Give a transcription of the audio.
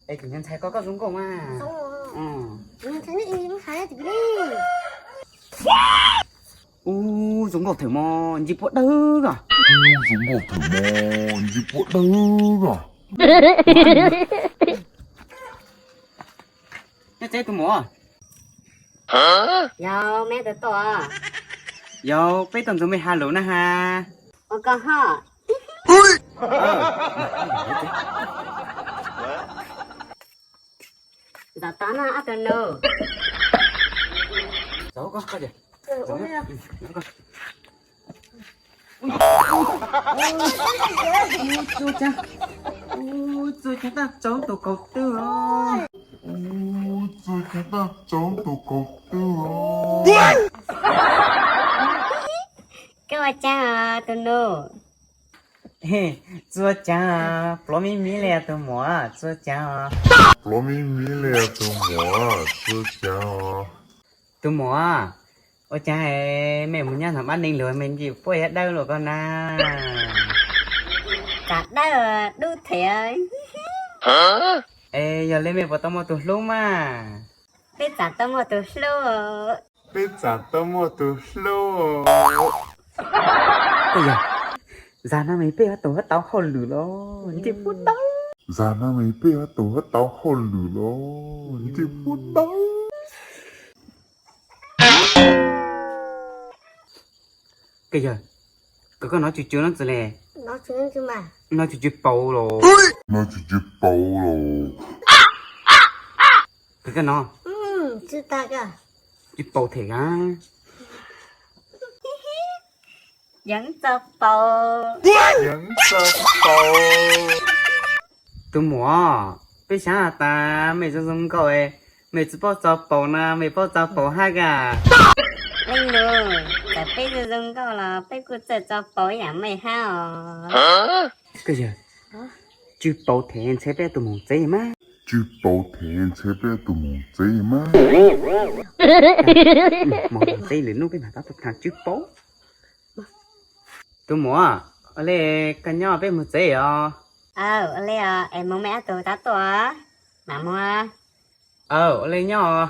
Es kuv nyob ntxhais koj, koj zoo nkauj mas. Ub, zoo nkauj thiab mog, ntsej puab dawb os. Ub, zoo nkauj thiab mog, ntsej puab dawb os. Nyob tsev tus muam. Yog, mej tuaj tuaj. Yog, peb tuaj ntxuag mej ha lus na ha. Ua koj ho. Ntxov tod no ob tug nus. Txua caag, txua caag tab tsaug tus kaus twj os. Txua caag tab tsaug tus kaus twj os. Koj ua caag os tus nus? Txua caag, plov mib mib le tus muam, txua caag os. Plov mib mib le tus muam, txua caag os. Tus muam, ua caag mej mus nyob ntawm pab neeg lug mej ntsej puab yuav dawb luaj koj na. Txav dawb dub them. Es yog le mej puas tau muaj tus hlub mas? Peb txav tau muaj tus hlub. Peb txav tau muaj tus hlub. Zag no mas peb yuav tau huab tau hauj lwm los ntsej puab dawb. Zag no mas peb yuav tau huab tau hauj lwm los ntsej puab dawb. Koj yawg, koj nov tsw tsw no txawm le? Nov tsw tsw paus los? Nov tsw tsw paus los? Koj nov tsw paus them a? Yeej txaus paus. Yeej txaus paus. Tus muam, peb xav has tas mej zoo zoo nkauj, mej tsi paub txaus paus na, mej paub txaus paus hab ka? Leej nus, txawm peb zoo zoo nkauj los peb kuj txawj txaus paus ib yam mej hab os. Koj yawg, tsw paus them ntshe peb tus moog tsev mas. Tsw paus them ntshe peb tus moog tsev mas. Moog tsev lwm nub peb mam rov tuaj tham tsw paus. Tus muam, ua le koj nyob peb moog tsev os. Aw, ua le os, es moog mej ob tug rov tuaj, mam moog. Aw, ua le nyob os.